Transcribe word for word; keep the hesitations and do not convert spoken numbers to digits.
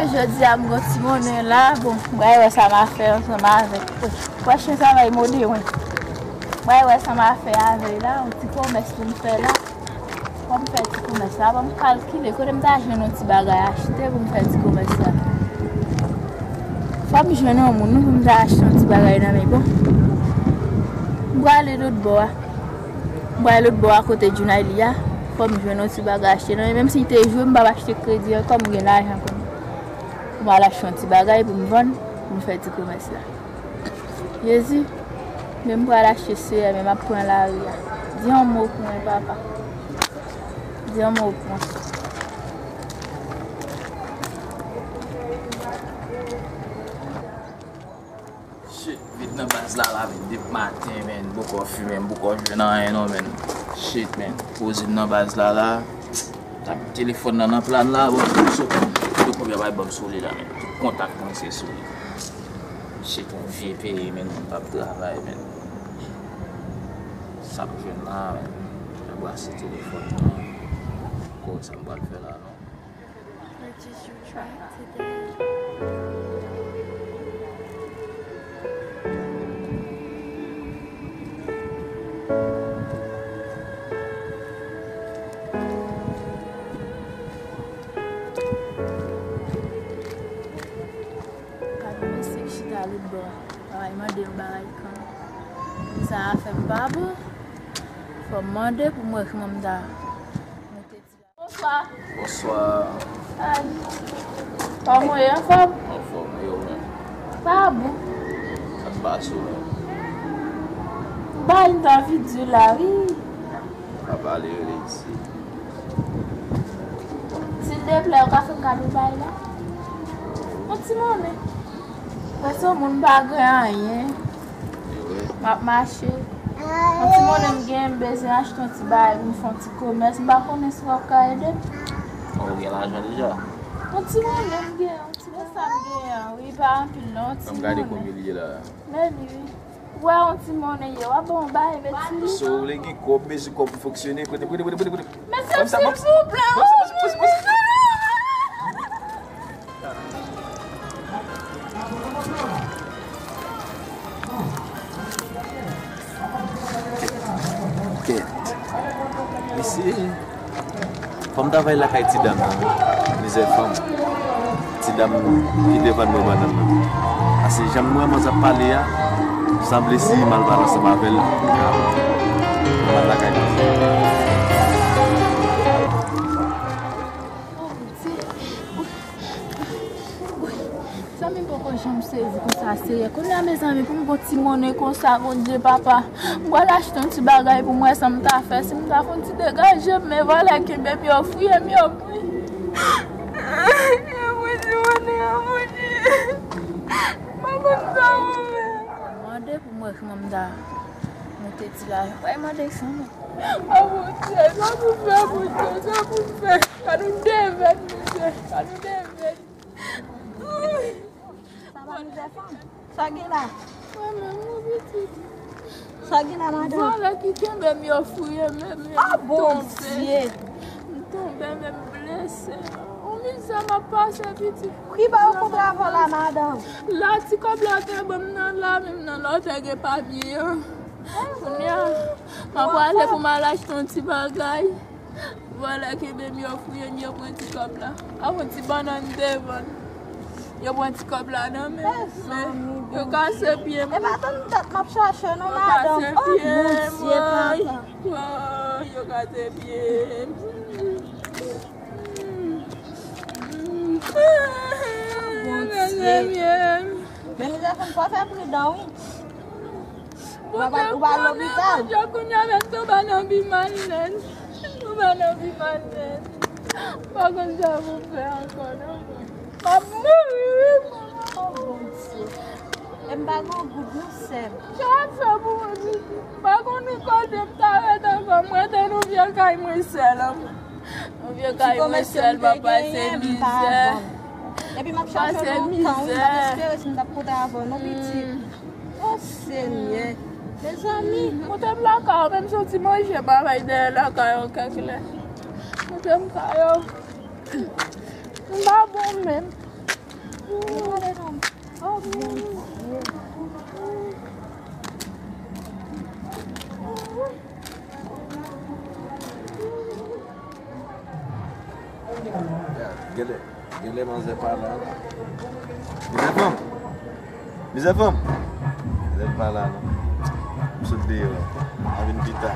Jodi a, m gon ti monnen la, bon, m pral wè sa m a fè ansanm avèk. Franchman, sa va mode mwen. M pral wè sa m a fè avèk la, yon ti komès pou m fè la. Fò m fè ti komès la, fò m kalkile kote m ta jwenn yon ti bagay achte pou m fè ti komès la. Fò m jwenn yon moun wi pou m ta achte yon ti bagay nan men, bon. M prale lòt bò a. M prale lòt bò a kote Djounayli a. Fò m jwenn yon ti bagay achte nan men, menm si l te jwe, m p ap achte kredi ankò, m gen lajan kounye a. M al achte yon ti bagay pou m vann, pou m fè ti komès la. Jezi, men m pral achte seyè, men m ap pran lari a. Di yon mo pou mwen, papa. Di yon mo pou mwen. Shit, vit nan baz la la, men, depi maten, men, m poko fimen, m poko jwenn anyen non, men. Shit, men, poze m nan baz la la. Tap telefòn nan nan plan la, bon, m sot. Tout konbyen bay ban m sou li la, men. Tout kontak mwen se sou li. Shit, yon vye peyi, men, m pap travay, men. Sa m jwenn la, men. Mwen brase telefòn nan. Ko sa m pral fè la, non? Purchase your track today. Gade mesye k chita lòt bò a. Bagay mande yon bagay kanmenm. Sa a fè m pa bon. Fò m mande pou m wè kòman m ta moute ti la. Bonswa. Bonswa. Ay. Kòman w ye, anfòm? Anfòm, e ou menm? Pa bon. Sa k pase w menm? Bagay m t anvi di w la, wi. Pa pale, rele isit. Silteplè, ou ka fè m kado bagay la? Yon ti monnen. Mwen se yon moun pa gen anyen. M ap mache. Yon ti monnen m gen, m bezwen achte yon ti bagay pou m fè yon ti komès. M pa konnen si w ap ka ede m. Ou gen lajan deja? Yon ti monnen m gen, yon ti monnen sa m gen an, wi, pa anpil non, yon ti monnen. Ann gade konbyen li ye la. Men li, wi. Ou wè yon ti monnen ye, w ap ban yon bagay, men ti. Si w vle gen kòb, bezwen kòb pou fonksyone, prete, prete, prete, prete, prete. Mesye, silvouplè, oh, mesye. Kèt. Mesye, fò m travay lakay ti dam nan, wi. Mizè fanm. Ti dam ki te vann mwen bannann nan. Paske jan m wè manzè ap pale a, sanble si m al pale ansanm avè l, m al lakay manzè. Oh, Bondye. Zanmi m poko janm sezi konsa, serye. Kounye a, mezanmi, pou m gon ti monnen konsa, Bondye, papa. M pral achte yon ti bagay pou m wè sa m ta fè. Si m ta fè yon ti degaje m, men vòlè kenbe m, yo fouye m, yo pran. Yo pran ti monnen an, Bondye. M pa konn sa pou m fè. Mande pou m wè kòman m ta moute ti lajan. Wè, mande sa non. A Bondye, sa pou m fè, Bondye, sa pou m fè. Sa nou devèn, mesye, sa nou devèn. Sa pa mizè fanm. Sa gen la? Mwen menm, wi, pitit. Sa gen la, madanm? Vòlè ki kenbe m, yo fouye m, men, men, ah, m tonbe. Bondye. M tonbe, men m blese. Yon mizè m ap pase, pitit. Ki ba ou kontra vòlè la, madanm? La, ti kòb la te ban m nan la, menm nan la, ou te gen papye an. Kounye a, m ap prale pou m al achte yon ti bagay. Vòlè kenbe m, yo fouye m, yo pran ti kòb la. Ak yon ti bannann m te vann. Yo pran ti kòb la nan men m. Mezanmi, yo kase pye m. E pa tann dat m ap chache w non, madanm. Yo kase pye m, woy. Woy, yo kase pye m. Yo kase pye m. Men mizè fanm, fò fè pridan, wi. Ou pa, ou pa al lopital? Bondye, kounye a, men tonbe nan bi malnèt. Tonbe nan bi malnèt. M pa konn sa pou m fè ankò, non. M ap mouri, wi, mwen. Oh, Bondye. E m pa gen goud, non, sè m. Sa ap fè pou mwen, pitit. M pa konn kote m ta ret ankò. M rete nan vye kay mwen sèl, an. Yon vye kay mwen sèl, m ap pase mizè. Epi m ap chache w lontan, wi, m pa t espere si m t ap kontre avè w, non, pitit. O Senyè, mezanmi. Moute m lakay ou, menm si w ti manje bagay dèyè lakay ou kèk lè. Moute m kay ou. M pa bon menm. Genlè, genlè manzè pa la. Mizè fanm. Mizè fanm. Genlè l pa la non. M sot deyò. A vin pita.